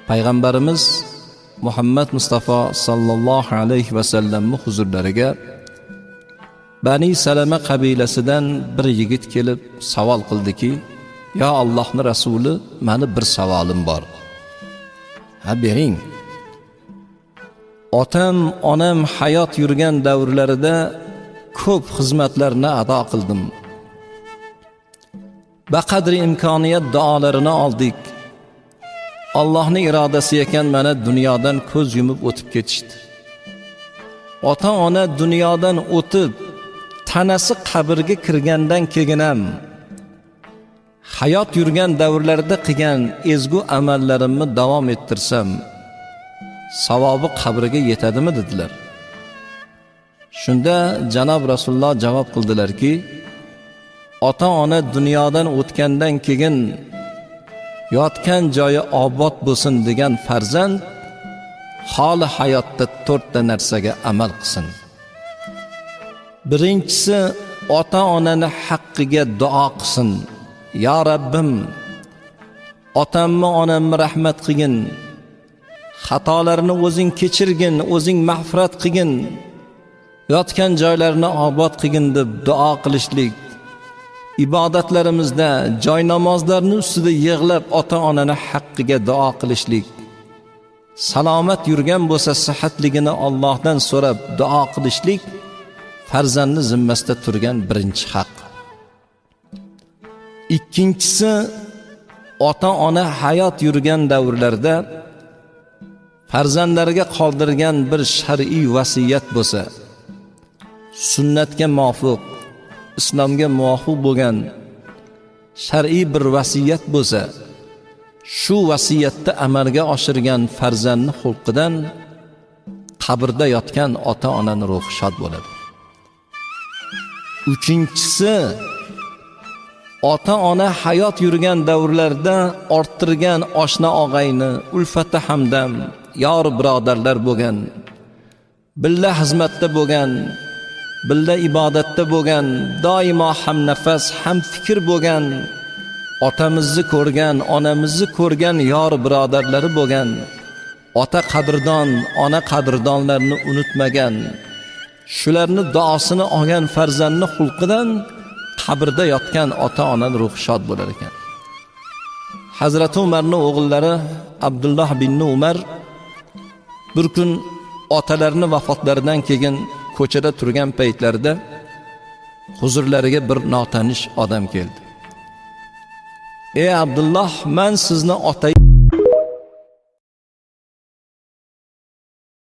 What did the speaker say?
Payg'ambarimiz Muhammad Mustafa sallallohu alayhi vasallamni huzurlariga Bani Salama qabilasidan bir yigit kelib savol qildiki: "Yo Allohning rasuli, meni bir savolim bor." "Ha, bering." "Otam, onam hayot yurgan davrlarida ko'p xizmatlarni ado qildim. Baqadri imkoniyat duolarini oldik. Allohning irodasi ekan, mana dunyodan ko'z yumib o'tib ketishdi. Ota-ona dunyodan o'tib, tanasi qabrga kirgandan keyin ham hayot yurgan davrlarda qilgan ezgu amallarimni davom ettirsam, savobi qabrga yetadimi?" dedilar. Shunda janob Rasululloh javob qildilarki, ota-ona dunyodan o'tgandan keyin yotgan joyi obod bo'lsin degan farzand holi hayotda to'rtta narsaga amal qilsin. Birinchisi, ota-onani haqqiga duo qilsin. "Ya Rabbim, otamni, onamni rahmat qilgin. Xatolarini o'zing kechirgin, o'zing mag'firat qilgin. Yotgan joylarini obod qilgin" deb duo qilishlik. Ibodatlarimizda joy namozlarni ustida yig'lab ota-onani haqqiga duo qilishlik. Salomat yurgan bo'lsa, sihatligini Allohdan so'rab duo qilishlik farzandni zimmasida turgan birinchi haq. Ikkinchisi, ota-ona hayot yurgan davrlarda farzandlariga qoldirgan bir shar'iy vasiyat bo'lsa, sunnatga muvofiq, islomga muvofiq bo'lgan shar'iy bir vasiyat bo'lsa, shu vasiyatni amalga oshirgan farzandni xulqidan qabrda yotgan ota-onani ruhi shod bo'ladi. Uchinchisi, ota-ona hayot yurgan davrlarda orttirgan oshna og'ayni, ulfati hamdam, yor birodarlar bo'lgan, billa xizmatda bo'lgan, billa ibodatda bo'lgan, doimo ham nafas, ham fikr bo'lgan, otamizni ko'rgan, onamizni ko'rgan yor birodarlari bo'lgan, ota qadrdon, ona qadrdonlarni unutmagan, shularni duosini olgan farzandni xulqidan qabrda yotgan ota-onani ruhi shod bo'lar ekan. Hazrati Umarning o'g'illari Abdulloh bin Umar bir kun otalarini vafotlaridan keyin ko'chada turgan paytlarida huzurlariga bir notanish odam keldi. "Ey Abdulloh, men sizni ota